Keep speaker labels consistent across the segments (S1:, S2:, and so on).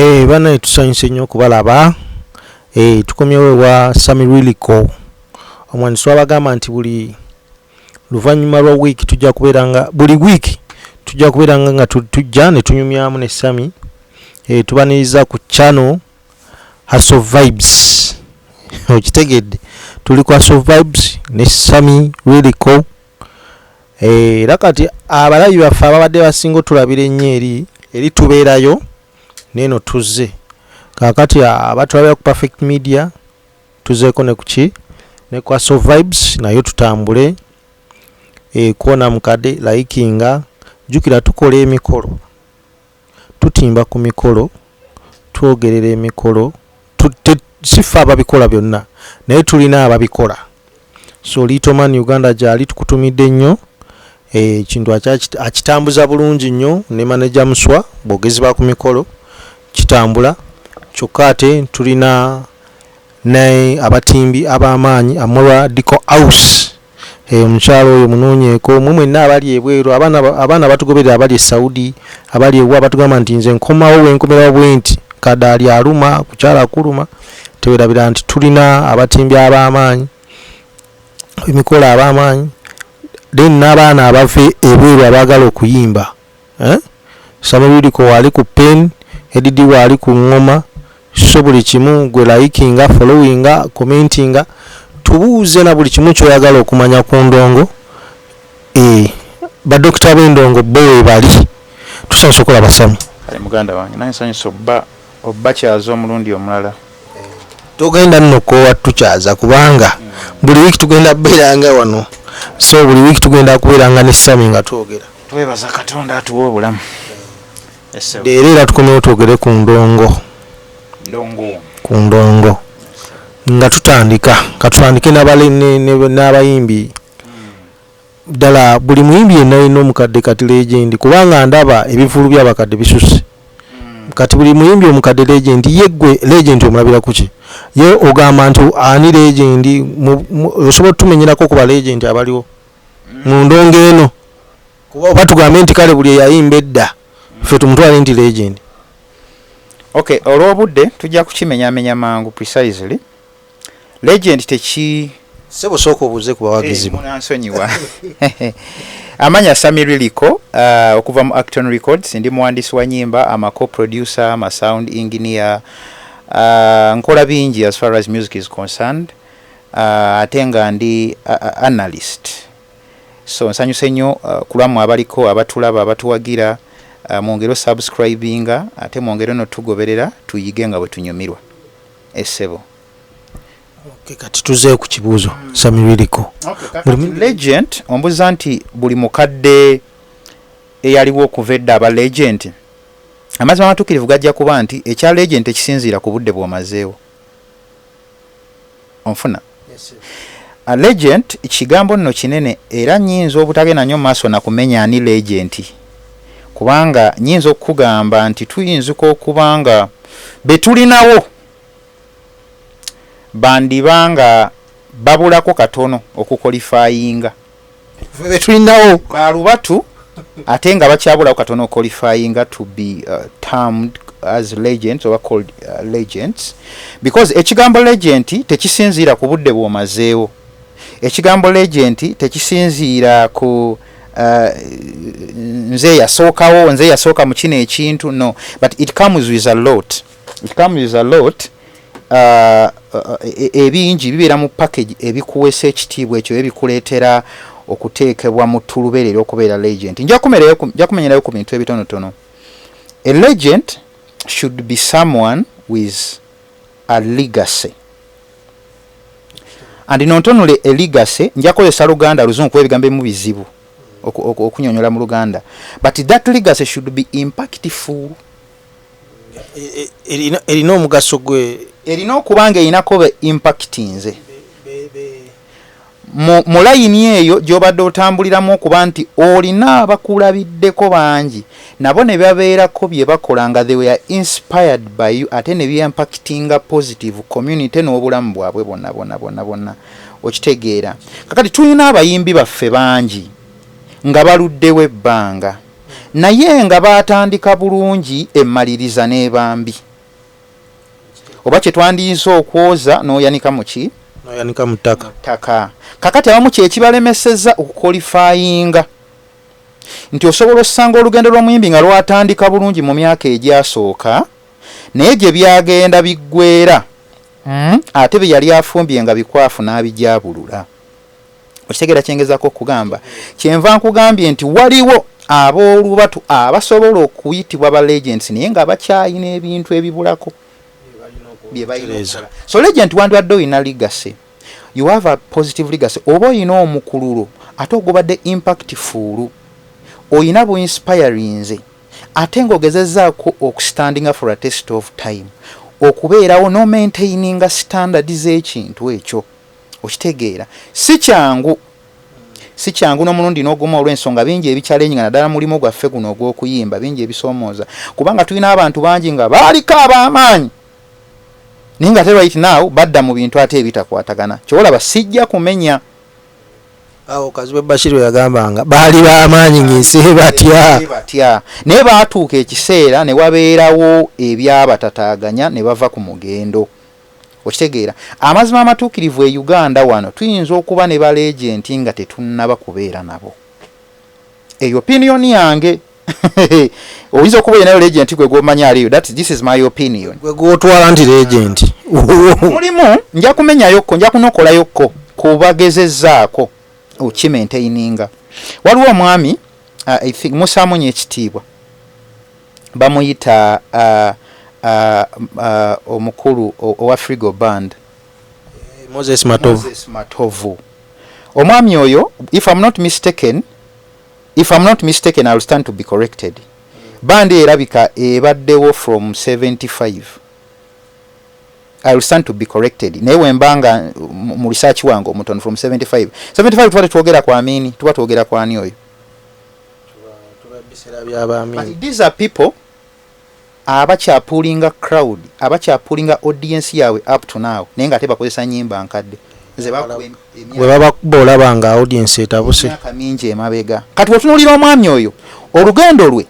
S1: Banaye tusanyuse nnyo okubalaba. Tukomyewo ewa Sammy Riliko omwandisi. Twabagamba nti buli luvannyuma lwa wiiki tujja kubeera nga buli wiiki tujja kubeera nga tujja ne tunyumyamu ne Sammy. Tubaniriza ku channel Hustle Vibes. Okitegedde, tuli ku Hustle Vibes ne Sammy Riliko. Era kati abalabi baffe ababadde basinga otulabira ennyo eri tubeerayo neeno tuzze kaakati abatulabira ku Perfect Media, tuzeeko ne kuki ne ku Hustle Vibes nayo tutambule. Kwona mukadde likinga, jjukira tukola emikolo, tutimba ku mikolo, twogerera emikolo, si ffe ababikola byonna naye tulina ababikola. So Litoman Uganda gyali, tukutumidde nnyo. Ekintu akitambuza bulungi nnyo ne manager Muswa, bwogezi ba ku mikolo kitambula. Kyokka ate tulina ne abatimbi ab'amaanyi, Amora Dico House. Omukyalo oyo munoonyeeko mwe mwenna abali ebweru, abaana batugoberera abali e Saudi, abali ewa, batugamba nti nze nkomawo wenkomerawo bwe nti kadaali aluma kukyala kuluma. Tewerabira nti tulina abatimbi ab'amaanyi, emikolo ab'amaanyi, then n'abaana abava ebweru abaagala okuyimba, eh? Sammy Riliko waali ku pen, Eddie waali ku ngoma. So buli kimu gwe likinga, followinga, commentinga, tubuuze na buli kimu kyoyagala okumanya ku ndongo. Badokita b'endongo bo webali. Tusanyusa okulaba, Sammy.
S2: Kale muganda wange, nange nsanyusa obba obbakyaza omulundi omulala.
S1: Togenda nno koowa tukyaza kubanga buli wiiki tugenda kubeeranga wano. So buli wiiki tugenda kubeeranga ne Sammy nga twogera.
S2: Twebaza Katonda atuwa obulamu.
S1: Leero era tukomewo twogere ku ndongo.
S2: Ndongo.
S1: Ku ndongo nga tutandika, katutandike n'abayimbi. Ddala buli muyimbi yenna alina omukadde kati legend? Kubanga ndaba ebivulu by'abakadde bisusse kati. Buli muyimbi omukadde legend? Ye gwe legend omulabira kuki? Ye ogamba nti ani legend? Osobola otumenyerako ku ba legend abaliwo mu ndongo eno? Kuba oba tugambe nti kale buli eyayimba edda ffe tumutwale nti legend?
S2: Okay, olw'obudde tujja kukimenyamenya mangu. Precisely, legend teki
S1: Sebo, sooka obuuze ku bawagizi bo.
S2: Munansonyiwa. Amanya Sammy Riliko, okuva mu Acton Records. Ndi muwandiisi wa nyimba, ama co-producer, ama sound engineer, nkola bingi as far as music is concerned, ate nga ndi analyst. So nsanyuse nnyo ku lwammwe abaliko abatulaba, abatuwagira. Mwongere osubscribinga ate mwongere notugoberera, tuyige nga bwe tunyumirwa, essebo.
S1: Okay, kati tuzeeyo ku kibuuzo, Sammy Riliko.
S2: Legend, ombuza nti buli mukadde eyaliwo okuva edda aba legend? Amazima amatuukirivu gajja kuba nti ekya legend tekisinziira ku budde bw'omazeewo. Onfuna? A legend kigambo nno kinene, era nyinza obutagenda nnyo maaso nakumenya ani legend, kubanga nyinza okukugamba nti tuyinzika okuba nga be tulinawo bandiba nga babulako katono okuqualifyinga.
S1: Be tulinawo?
S2: Balubatu ate nga bakyabulako katono qualifyinga to be termed as legends oba called legends, because ekigambo legend tekisinziira ku budde bw'omazeewo. Ekigambo legend tekisinziira ku nze yasookawo, nze yasooka mu kino ekintu. No, but it comes with a lot, it comes with a lot. Ebingi bibeera mu package ebikuweesa ekitiibwa ekyo, ebikuleetera okuteekebwa mu ttulubeerera okubeera legend. Nja kumenyerayo ku bintu ebitonotono. A legend should be someone with a legacy, and not only a legacy. Nja kukozesa Luganda, Luzungu, kuba ebigambo ebimu bizibu okunyonyola mu Luganda, but that legacy should be impactful.
S1: Erina omugaso gwe.
S2: Erina okuba nga erinako be impact nze mu layini eyo gy'obadde otambuliramu, okuba nti olina abakulabiddeko bangi nabo ne babeerako bye bakola nga they were inspired by you, ate ne byimpactinga positive community n'obulamu bwabwe bonna bonna bonna bonna. Okitegeera? Kakati tulina abayimbi baffe bangi nga baluddewo ebbanga, Naye nga baatandika bulungi, emmaliriza n'ebambi, oba kyetwandiyinza okwoza n'oyanika muki?
S1: Noyanika mu ttaka.
S2: Ttaka. Kakati abamu kyekibalemeseza okuqualifyinga, nti osobola osanga olugendo lw'omuyimbi nga lwatandika bulungi mu myaka egyasooka, naye gye byagenda biggweera, Ate bye yali afumbye nga bikwafu n'abijabulula. Okitegeera kyengezaako okugamba? Kyenva nkugambye nti waliwo aboolubatu abasobola okuyitibwa ba legends, naye nga bakyayina ebintu ebibulako bye balina okukola. So legend wandibadde olina legacy, you have a positive legacy, oba olina omukululo ate ogubadde impactful, oyina buinspirinze, ate ng'ogezezzaako okustandinga for a test of time, okubeerawo nomaintaininga standard z'ekintu ekyo. Okitegeera? Si kyangu, si kyangu n'omulundi n'ogumu, olw'ensonga bingi ebichallenginga, naddala mulimu gwaffe guno ogw'okuyimba, bingi ebisoomooza, kubanga tulina abantu bangi nga baaliko ab'amaanyi, naye nga ate right now badda mu bintu ate ebitakwatagana. Kyolaba sijja kumenya.
S1: Awo Kazibwe Bashir yagambanga baali b'amaanyi ng'ensi batya.
S2: Batya, naye baatuuka ekiseera ne wabeerawo ebyabatataaganya ne bava ku mugendo. Okitegeera? Amazima amatuukirivu, e Uganda wano tuyinza okuba ne balegend nga tetunnaba kubeera nabo. Eyo opinion yange. Oyinza okuba olinayo legend gwe gwomanyi aliyo. This is my opinion.
S1: Gwe gwotwala nti legend.
S2: Mulimu, nja kumenyayokko, nja kunokolayokko kubagezezzaako okimaintaininga. Waliwo omwami, I think musaamunye ekitiibwa, bamuyita omukulu owa Frigo Band.
S1: Moses Matovu.
S2: Moses Matovu. Omwami oyo, if I'm not mistaken, I'll stand to be corrected, band erabika ebaddewo from 75. I will stand to be corrected, naye wembanga mu research wange omutono, from 75. 75 tuba tetwogera kwa Amini, tuba twogera kwani oyo?
S1: Biseera by'abaamini.
S2: But these are people abakyapullinga crowd, abakyapullinga audience yaabwe up to now, naye nga ate bakozesa nyimba nkadde ze bakuba
S1: bwe babakuba, olaba nga audience etabuse.
S2: Emyaka mingi emabega. Kati otunuulira omwami oyo, olugendo lwe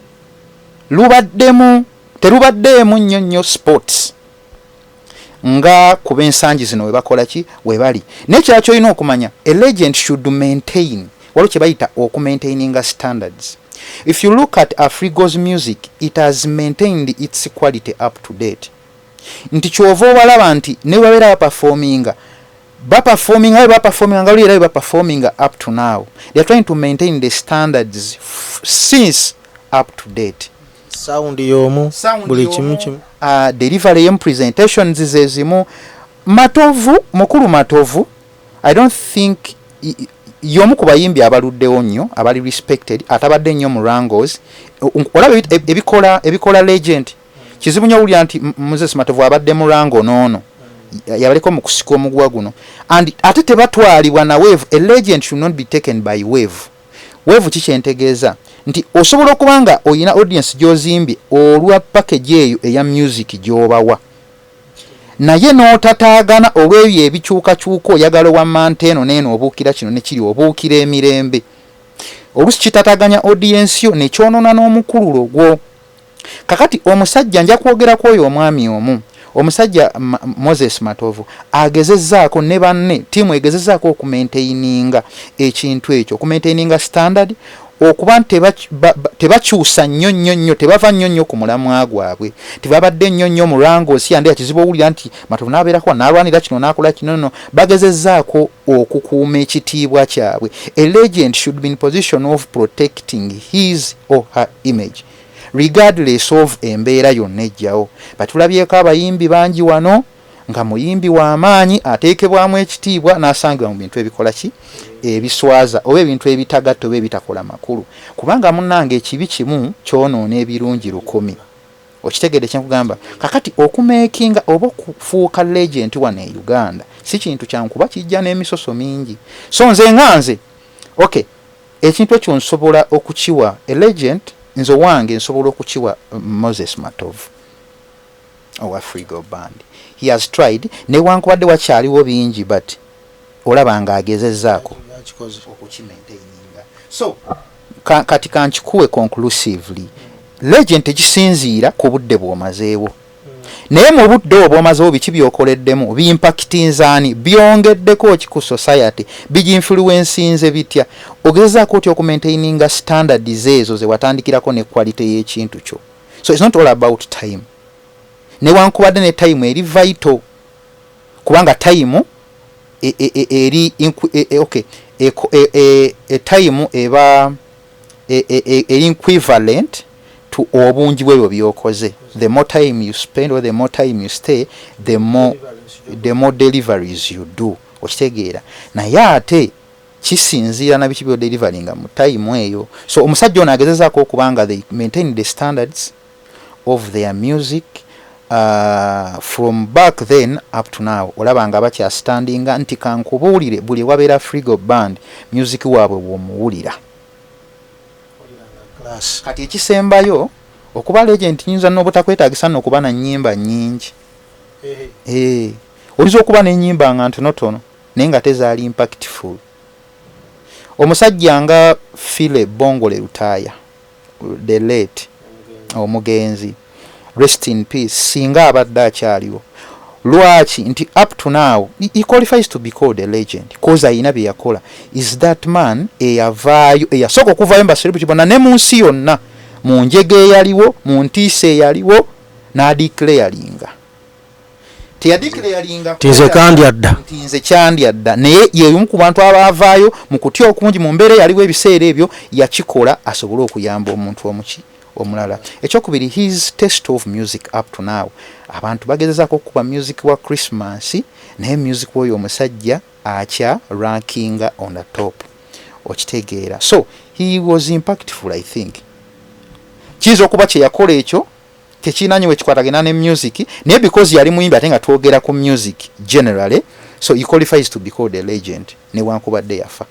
S2: lubaddemu, terubaddeemu nnyo nnyo sports nga kuba ensangi zino we bakola ki, we bali. Naye kirala kyolina okumanya, a legend should maintain, waliwo kye bayita okumaintaininga standards. If you look at Afrigo's music, it has maintained its quality up to date, nti kyova obalaba nti ne babeera baperforminga, baperforminga we baperforminga nga luli, era we baperforminga up to now. They are trying to maintain the standards since up to date.
S1: Sound y'omu.
S2: Sound
S1: buli kimu
S2: y'omu,
S1: kimu.
S2: Delivery yemu, presentations ze zimu. Matovu, mukulu Matovu, I don't think y'omu ku bayimbi abaluddewo nnyo, abali respected, atabadde nnyo mu wrangles. Olaba ebikola legend, kizibu nnyo owulira nti Moses Matovu abadde mu wrangle n'ono yabaleko mu kusika omuguwa guno, and ate tebatwalibwa na wave. A legend should not be taken by wave. Wave kikyentegeeza nti osobola okuba nga oyina audience gy'ozimbye olwa package eyo eya music gy'obawa, naye n'otataagana olw'ebyo ebikyukakyuka, oyagala owamanta eno neeno, obuukira kino nekiri, obuukira emirembe. Oluusi kitataganya audience yo nekyonoona n'omukululo gwo. Kakati omusajja nja kwogera ku oyo omwami omu, omusajja Moses Matovu, agezezzaako ne banne, ttiimu egezezzaako okumaintaininga ekintu ekyo, okumaintaininga standard, okuba nti tebakyusa nnyo nnyo nnyo, tebava nnyo nnyo ku mulamwa gwabwe, tebabadde nnyo nnyo mu wrangles. Yande kizibu owulira nti Matovu n'abeerako n'alwanira kino n'akola kino. No, bagezezzaako okukuuma ekitiibwa kyabwe. A legend should be in position of protecting his or her image regardless of embeera yonna ejjawo. Batulabyeko abayimbi bangi wano nga muyimbi w'amaanyi ateekebwamu ekitiibwa n'asangibwa mu bintu ebikola ki, ebiswaza, oba ebintu ebitagatta, oba ebitakola makulu, kubanga munnange ekibi kimu kyonoona ebirungi 1000. Okitegedde kyenkugamba? Kakati okumakinga oba okufuuka legend wano e Uganda si kintu kyankuba, kijja n'emisoso mingi. So nze nga nze, okay, ekintu ekyo nsobola okukiwa a legend. Nze owange nsobola okukiwa Moses Matovu owa Frigo Band. He has tried, newankubadde wakyaliwo bingi, but olaba nga agezezzaako
S1: Yakikoze.
S2: okukimaintaininga. So Kati kankikuwe conclusively, legend tekisinziira ku budde bw'omazeewo, naye mu budde obwo bw'omazeewo, biki byokoleddemu, biimpactinzaani, byongeddeko ki ku society, biginfluencinze bitya, ogezaako otya okumaintaininga standards ezo ze watandikirako ne quality y'ekintu kyo. So it's not all about time, newankubadde ne time eri vital, kubanga time eri okay, time eba eri equivalent to obungi bwebyo byokoze. The more time you spend or the more time you stay, the more deliveries you do, okitegeera? Naye ate kisinziira na biki byodeliveringa mu time eyo. So omusajja ono agezezaako okuba nga they maintain the standards of their music from back then up to now. Olaba nga bakyastandinga nti kankubuulire, buli wabeera Afrigo Band, music waabwe bw'omuwulira.
S1: Class.
S2: Kati ekisembayo, okuba legend nyinza n'obutakwetaagisa nno okuba na nnyimba nnyingi. Eh, oyinza okuba n'ennyimba nga ntonotono naye nga tezaali impactful. Omusajja nga Philly Bongole Lutaaya, the late, omugenzi, rest in peace, singa abadde akyaliwo, lwaki nti up to now he qualifies to be called a legend, cause ayina bye yakola. Is that man eyavaayo, eyasooka okuvaayo mu bacelebrity bonna ne mu nsi yonna, mu njega eyaliwo, mu ntiisa eyaliwo, n'adeclaringa, teyadeclaringa
S1: Nti nze kandya dda.
S2: Nti nze kyandya dda, naye yeomu ku bantu abaavaayo mu kutya okungi mu mbeera eyaliwo ebiseera ebyo, yakikola asobole okuyamba omuntu omuki omulala. Ekyokubiri, his taste of music up to now, abantu bagezezaako okukuba music wa Christmas, naye music oyo omusajja akya rankinga on the top, okitegeera? So he was impactful. I think kiyinza okuba kyeyakola ekyo tekirina nnyo wekikwatagana ne music, naye because yali muyimbi ate nga twogera ku music generally, so he qualifies to be called a legend newankubadde yafa.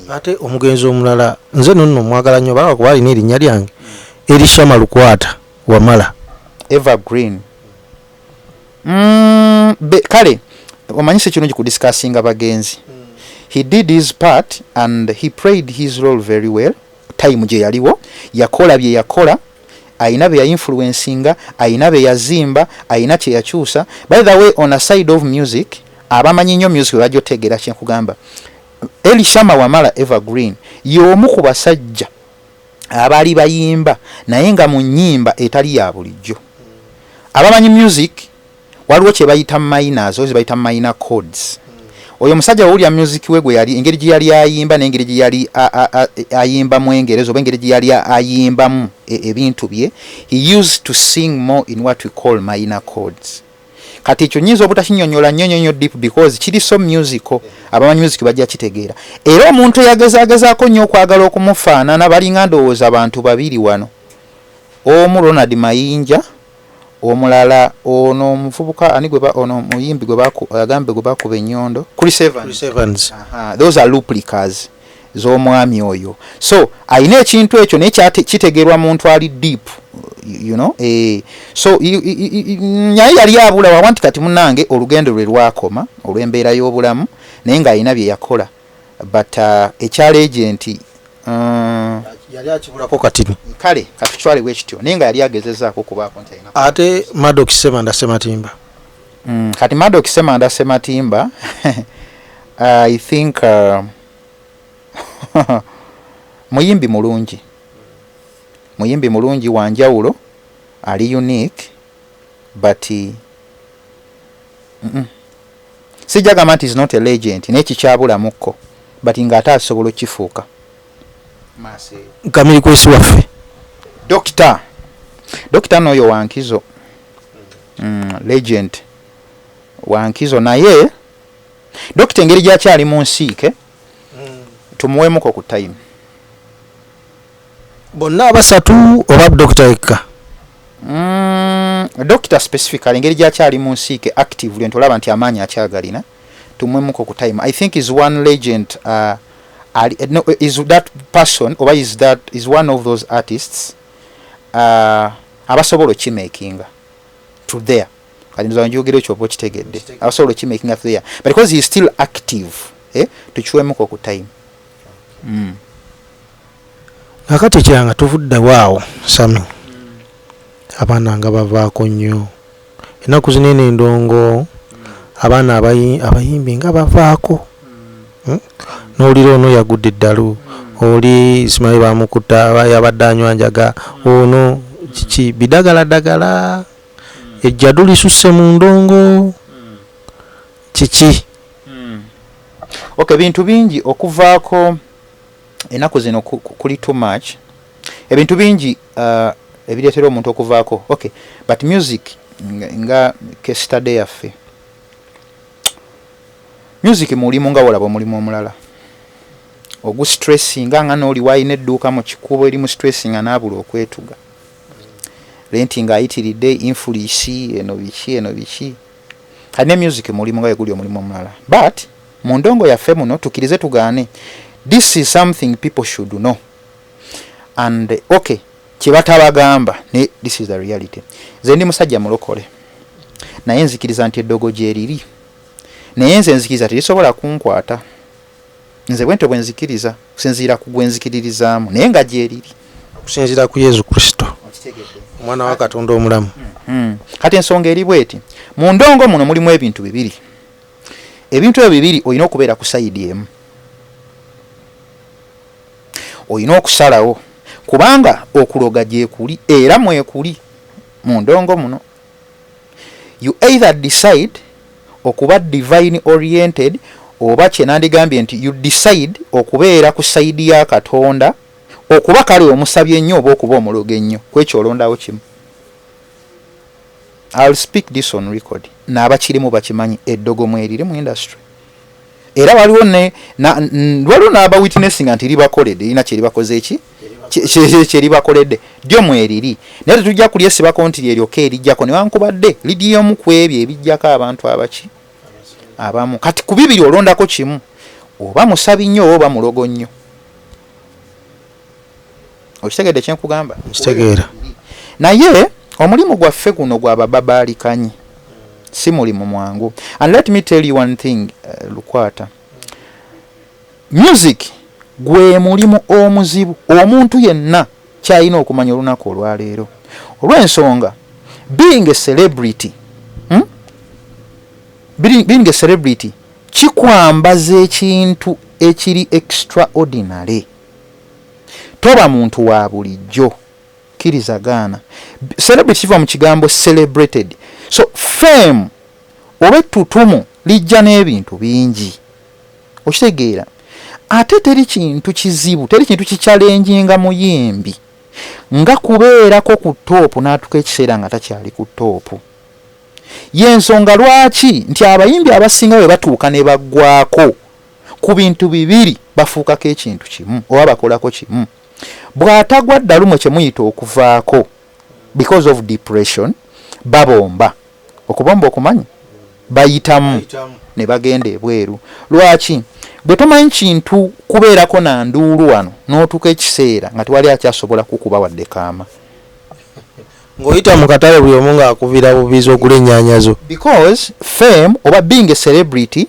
S1: Ate omugenzi omulala, nze nonno mwagala nnyo baba kuba alina erinnya lyange, Elishama Lukwata Wamala.
S2: Evergreen. Kale omanyi si kirungi kudiscussinga bagenzi. He did his part and he played his role very well. Time gye yaliwo yakola bye yakola, ayina bye yainfluencinga, ayina bye yazimba, ayina kye yakyusa. By the way, on a side of music, abamanyi nnyo music bajja otegeera kyenkugamba. Elishama Wamala Evergreen y'omu ku basajja abaali bayimba naye nga mu nnyimba etali ya bulijjo. Abamanyi music, waliwo kye bayita minors, oba ze bayita minor chords. Oyo omusajja wowulira music we gwe yali, engeri gye yali ayimba n'engeri gye yali ayimbamu engerezo, oba engeri gye yali ayimbamu ebintu bye, he used to sing more in what we call minor chords. Kati ekyo nyinza obutakinyonyola nnyo nnyo nnyo deep because kiri so musical, abamanyi music bajja kitegeera. Era omuntu eyagezagezaako nnyo okwagala okumufaanana balinga ndowooza abantu babiri wano, omu Ronald Mayinja, omulala ono omuvubuka ani gwe ono muyimbi gwe agambe gwe bakuba ennyondo, Chris Evans.
S1: Chris Evans.
S2: Aha, those are replicas z'omwami oyo. So ayina ekintu ekyo naye kitegeerwa muntu ali deep. So naye yali abula wawa nti kati munange olugendo lwe lwakoma olw'embeera y'obulamu, naye ng'alina bye yakola, but ekya legend
S1: Yali akibulako katini.
S2: Kale katukitwale bwe kityo, naye nga yali agezezaako okubaako nti alina.
S1: Ate Maddox Semanda Sematimba?
S2: Kati Maddox Semanda Sematimba, I think muyimbi mulungi, muyimbi mulungi wanjawulo, ali unique, but Sijja gamba nti is not a legend, naye kikyabulamuko, but ng'ate asobola okukifuuka maaso eyo.
S1: Kamiri Kwesi waffe?
S2: Dokita, dokita n'oyo wankizo, legend wankizo, naye dokita engeri gyakyali mu nsiike, tumuweemuko ku time.
S1: Bonna abasatu oba dokita yekka?
S2: Dokita specifically, engeri gyakyali mu nsiike actively, nti olaba nti amaanyi akyagalina, tumuweemuko ku time. I think is one legend, ali, no, is that person oba is that is one of those artists abasobola okimakinga to there. Kati ndoza njogera ekyo oba okitegedde, abasobola okimakinga to there, but because he is still active, tukiweemuko ku time.
S1: Kakati ekyanga tuvuddewo awo, Sami, abaana nga bavaako nnyo ennaku zino eno endongo, abaana abayimbi nga bavaako. N'owulira ono yagudde eddalu, oli simanyi bamukutta yabadde anywa njaga, ono kiki bidagaladagala, ejjadu lisusse mu ndongo, kiki?
S2: Okay, bintu bingi okuvaako ennaku zino kuli too much. Ebintu bingi ebireetera omuntu okuvaako. Okay, but music nga case study yaffe, music mulimu nga wolaba omulimu omulala ogustressinga, nga nooli walina edduuka mu kikubo erimu stressinga n'abula okwetuga, renti ng'ayitiridde, inflation eno biki eno biki. Kati ne music mulimu nga weguli omulimu omulala, but mu ndongo yaffe muno, tukkirize tugaane, this is something people should know. And okay, kyebatabagamba ne this is the reality. Nze ndi musajja mulokole, naye nzikiriza nti eddogo gyeriri, naye nze nzikiriza terisobola kunkwata. Nze bwentyo bwe nzikiriza kusinziira ku gwe nzikiririzaamu, naye nga gyeriri.
S1: Okusinziira ku Yesu Kristo, omwana wa Katonda omulamu.
S2: Kati ensonga eri bweti: mu ndongo muno mulimu ebintu bibiri. Ebintu ebyo bibiri, olina okubeera ku side emu, olina okusalawo, kubanga okuloga gyekuli era mwekuli mu ndongo muno. You either decide okuba divine oriented, oba kyenandigambye nti you decide okubeera ku side ya Katonda, okuba kale omusabye ennyo, oba okuba omulogo ennyo. Kwekyo olondawo kimu. I'll speak this on record, n'abakirimu bakimanyi, eddogo mweriri mu industry. Era waliwo ne waliwo n'aba witnessing nti libakoledde, lirina kyeribakoze, eki kyeribakoledde ddyo mweriri, naye tetujja kulyesibako nti lyeryoka erijjako, newankubadde liryomu ku ebyo ebijjako abantu abaki abamu. Kati ku bibiri olondako kimu: oba musabi nnyo oba mulogo nnyo. Okitegedde kyenkugamba?
S1: Nkitegeera.
S2: Naye omulimu gwaffe guno gwabababalikanyi, si mulimu mwangu. And let me tell you one thing, Lukwata, music gwe mulimu omuzibu omuntu yenna kyalina okumanya olunaku olwaleero, olw'ensonga being a celebrity, Being a celebrity kikwambaza ekintu ekiri extraordinary. Toba muntu wa bulijjo, kkiriza gaana. Celebrity kiva mu kigambo celebrated. So fame oba ettutumu lijja n'ebintu bingi, okitegeera? Ate teri kintu kizibu, teri kintu kichallenginga muyimbi nga kubeerako ku top n'atuka ekiseera nga takyali ku top. Yensonga lwaki nti abayimbi abasinga bwe batuuka ne baggwako ku bintu bibiri, bafuukako ekintu kimu oba bakolako kimu. Bw'atagwa ddalumwe, kye muyita okuvaako because of depression, babomba. Okubomba okumanyi? Bayitamu ne bagenda ebweru. Lwaki? Bwe tomanyi kintu kubeerako na nduulu wano, n'otuuka ekiseera nga tewali akyasobola kukuba wadde kaama.
S1: Ng'oyita mu katale, buli omu ng'akubira bubizi ogula ennyaanya zo.
S2: Because fame oba being a celebrity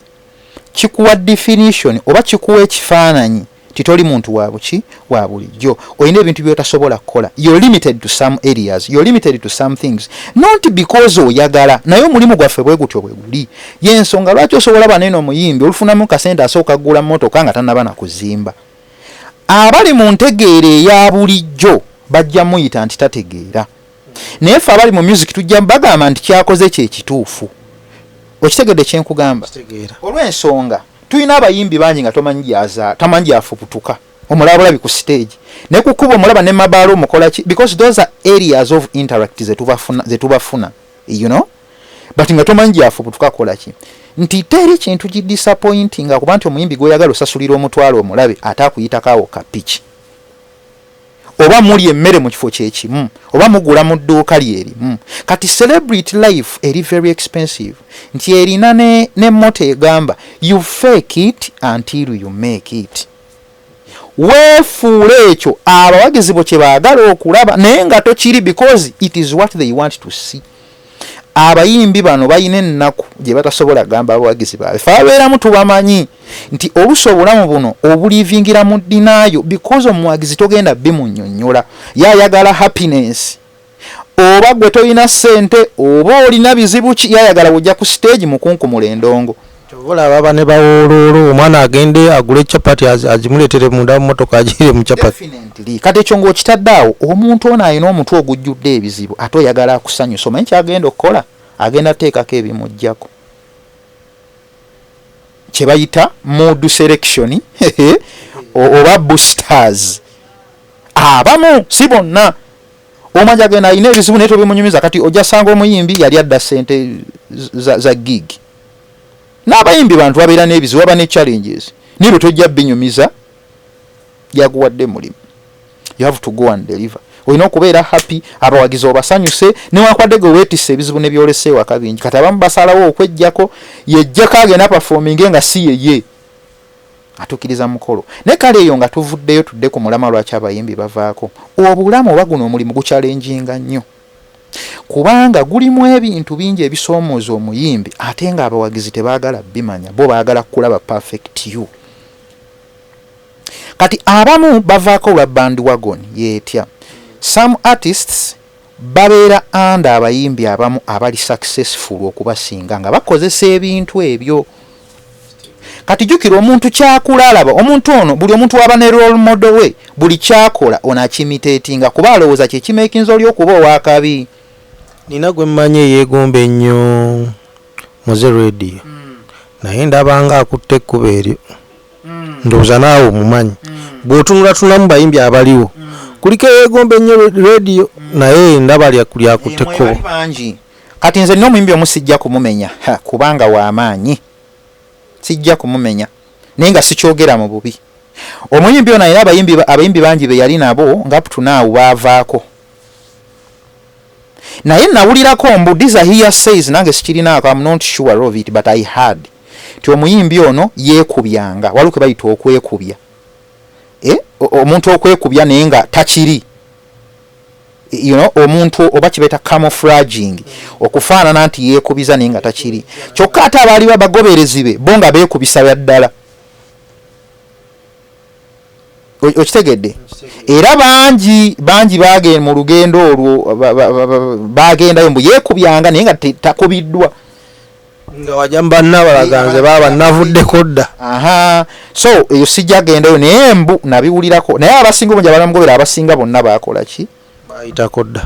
S2: kikuwa definition oba kikuwa ekifaananyi ti toli muntu wa buki wa bulijjo, olina ebintu byotasobola kukola. You're limited to some areas, you're limited to some things, not because oyagala, naye omulimu gwaffe bwe gutyo bwe guli. Yensonga lwaki osobola banene omuyimbi olufunamu kasente asooka kugula motoka nga tannaba na kuzimba. Abali mu ntegeera eya bulijjo bajja muyita nti tategeera, naye ffe abali mu music tujja bagamba nti kyakoze kyekituufu. Okitegedde kyenkugamba? Olw'ensonga tulina abayimbi bangi nga tomanyi gyaza, tamanyi gyafubutuka, omulaba bulabi ku stage, ne ku kkubo omulaba ne mabaala omukola ki, because those are areas of interact zetubafuna, but nga tomanyi gyafubutuka kola ki, nti teri kintu kidisappointing kuba nti omuyimbi gwoyagala osasulira omutwalo omulabe ate akuyitako awo kapiki, oba muli emmere mu kifo kyekimu, oba mugula mu dduuka lyerimu. Kati celebrity life eri very expensive, nti erina ne motto egamba, "You fake it until you make it." Weefuula ekyo abawagizi bo kye baagala okulaba, naye nga tokiri, because it is what they want to see. Abayimbi bano balina ennaku gye batasobola kugamba abawagizi baabwe. Fe abeeramu tubamanyi. Nti oluusi obulamu buno obulivingira mu denial, because omuwagizi togenda bimunnyonnyola, ye ayagala happiness. Oba gwe tolina ssente oba olina bizibu ki, yayagala bwojja ku stage mukunkumula endongo.
S1: Kyova olaba aba ne bawooloolo, omwana agende agule capati, azimuleetere munda mu motoka, agire mu capati.
S2: Definitely. Kati ekyo ng'okitadde awo, omuntu ono alina omutwe ogujjudde ebizibu, ate oyagala akusanyusa, omanyi kyagenda okukola? Agenda ateekako ebimuggyako, kye bayita mood selection oba boosters. Abamu, si bonna. Omwanja agenda alina ebizibu naye tobimunyumiza. Kati ojja sanga omuyimbi yali adda sente za gig. N'abayimbi bantu babeera n'ebizibu, baba ne challenges, naye bwe tojja binyumiza yaguwadde mulimu. You have to go and deliver. Olina okubeera happy, abawagizi obasanyuse, newankubadde gwe weetisse ebizibu nebyolese ewaka bingi. Kati abamu basalawo okwejjako, yejjako agenda performinge nga si yeye atuukiriza mukolo. Naye kale eyo nga tuvuddeyo, tudde ku mulama lwaki abayimbi bavaako. Obulamu oba guno omulimu guchallenginga nnyo, kubanga gulimu ebintu bingi ebisoomooza omuyimbi, ate nga abawagizi tebaagala bimanya, bo baagala kulaba perfect you. Kati abamu bavaako olwa bandwagon yeetya. Some artists babeera under abayimbi abamu abali successful okubasinga, nga bakozesa ebintu ebyo. Kati jjukira, omuntu kyakula alaba omuntu ono, buli omuntu waba ne role model we, buli kyakola ono akiimitatinga, kuba alowooza kyekimekinza oli okuba owakabi.
S1: Nina gwe mmanyi eyeegomba ennyo Mowzey Radio, naye ndabanga akutte ekkubo eryo. Ndowooza naawe omumanyi. Bw'otunulatunulamu bayimbi abaliwo, kuliko eyeegomba ennyo Radio, naye ndaba lyakutte ekkubo.
S2: Mwebali bangi. Kati nze nina omuyimbi omu, sijja kumumenya, ha, kubanga w'amaanyi, sijja kumumenya, naye nga sikyogera mu bubi. Omuyimbi ono alina abayimbi bangi be yali nabo nga up to now baavaako, naye nawulirako mbu, these are hearsays, nange sikirinaako, I'm not sure of it, but I heard nti omuyimbi ono yeekubyanga. Waliwo ke bayita okwekubya, eh? Omuntu okwekubya naye nga takiri, omuntu oba kibaita camouflaging, okufaanana nti yeekubiza naye nga takiri. Kyokka ate abaali bagoberezi be bo nga beekubisa bya ddala. Okitegedde? Era bangi bangi bagenda mu lugendo olwo, bagendayo mbu yeekubyanga naye nga takubiddwa.
S1: Nga wajja mubanna balaga nze baaba navuddeko dda.
S2: Aha, so eyo sijja gendayo, naye mbu nabiwulirako. Naye abasinga obungi abalamugobera, abasinga bonna bakola ki?
S1: Bayitako dda.